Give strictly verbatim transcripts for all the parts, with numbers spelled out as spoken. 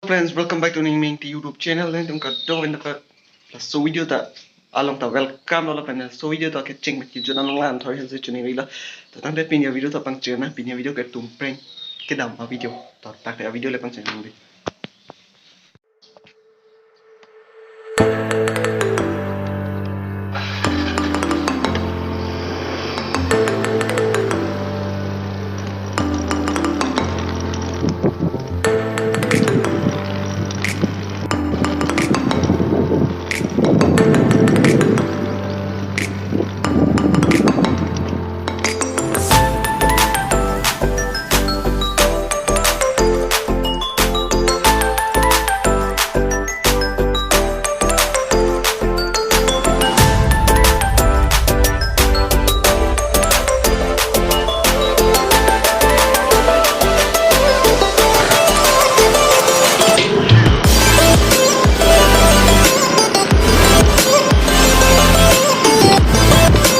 Friends, welcome back to Ningming T YouTube channel. Nangtum kadokave naka laso video ta along ta welcome lo, lapen laso video ta kecheng mati jun along lang thoi hal se chuni rilo. To tangte pini a-video ta pangcheng nang, pini a-video ke tum prank kedam a-video. To tangte a-video le pangcheng nang dei.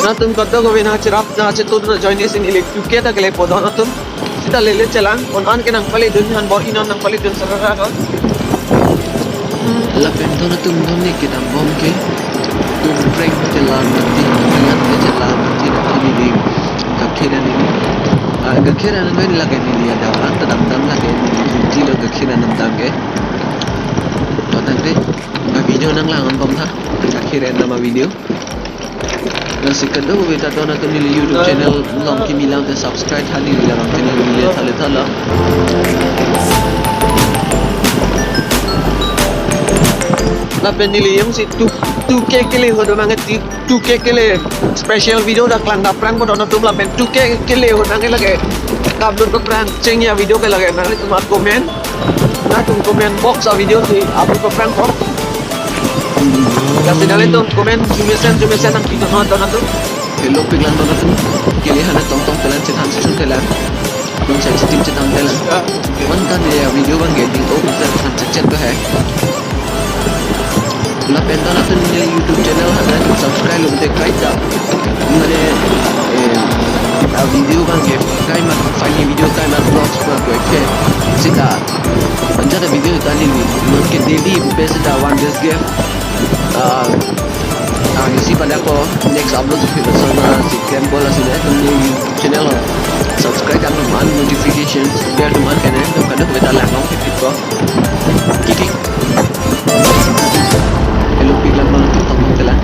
Nangtum kadokave nangcherap nangchetun nangjoin si neli two K ta kelepo do nangtum. Seta lele chelang, on an ke nangpale dun, han bor-i non nangpale dun sarara ko. Lapen do nangtum non ne kedam bom ke. Tum prank chelang mati, nang ke chelang mati, nang kini di. Gakhiran neli. Ah, gakhiran neli lake neli ada, anta damdam lake neli, tilo gakhiran damdam ke. To tangte, a-video nanglang bom tha, gakhiran dam a-video. Lasi kadokave ta do nangtum neli YouTube channel along kimi lang te subscribe tha neli lang channel neli thale tha lo. Lapen neli jongsi two, two K kele ho do nang ti two K kele special video dak lang dap prank ko do nangtum lapen two K kele ho nang lake upload ko prank chengji a-video ke lake nanglitum comment. Nangtum comment box a-video si upload ko prank ko. Lasi nanglitum comment jumesen jumesen nangpi nang do nangtum. Hello, pik lang do nangtum. Kele hana tong tong telan chethan susun telan. Nung sa chitim chethan telan. Wan kan ya video bang getting oh kita kan cek cek tuh hai. Lapen do nangtum neli YouTube channel hana subscribe lo te kaita. Mane, eh, a-video bang ke kai mat funny video kai mat vlogs mat ko ke. Sita. Anja a-video ta neli non ke daily bupes ta one days gap. Ah, ah, isi pada ko next upload video sana si kem bola sini neli channel lo. Subscribe dan teman notification biar teman kene kadokave ta lang long ko. Kiki. Hello, pik lang bang tu tong telan.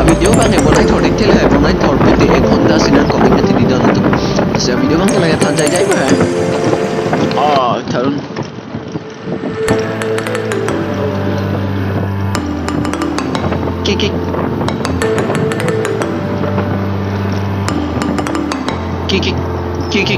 A-video bang ke bonai thor dik thela, bonai thor pete ek ghonta sinan comment mati di do nangtum. Lasi a-video bang ke lake than jai jai ba. Ah, tharun. Kiki. Kiki. Kiki.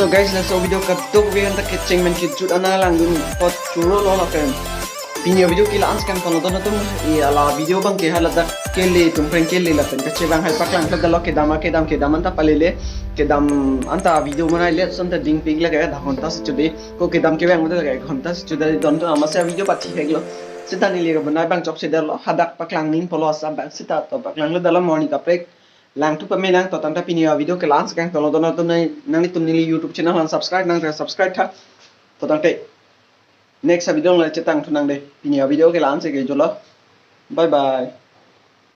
So guys, laso video kadokave anta kecheng pen kejut an nanglang dun apot choro lo lapen pini avideo ke la-an si kangton lo don atum. I hala video abang ke haladak kele atum phrang kele lapen kachevang hai paklang klemdetlo, kedam kedam kedam anta palele, kedam anta video manai le son ta dingpik lake dak ghonta si chude, ko kedam kevang lake ghonta si chude don atum amatsi video pathi heklo. Seta neli ke bonai abang chokchedetlo, hadak paklang ning polo asam abang seta to paklang klemdetlo, morning kaprek langthu pame lang. To tangte pini avideo ke la-an si kangton lo don atum, nang nanglitum neli YouTube channel an subscribe nang subscribe tha. To tangte next avideo le chetangthu nang dei. Pini avideo ke la-an si kejutlo. Bye bye.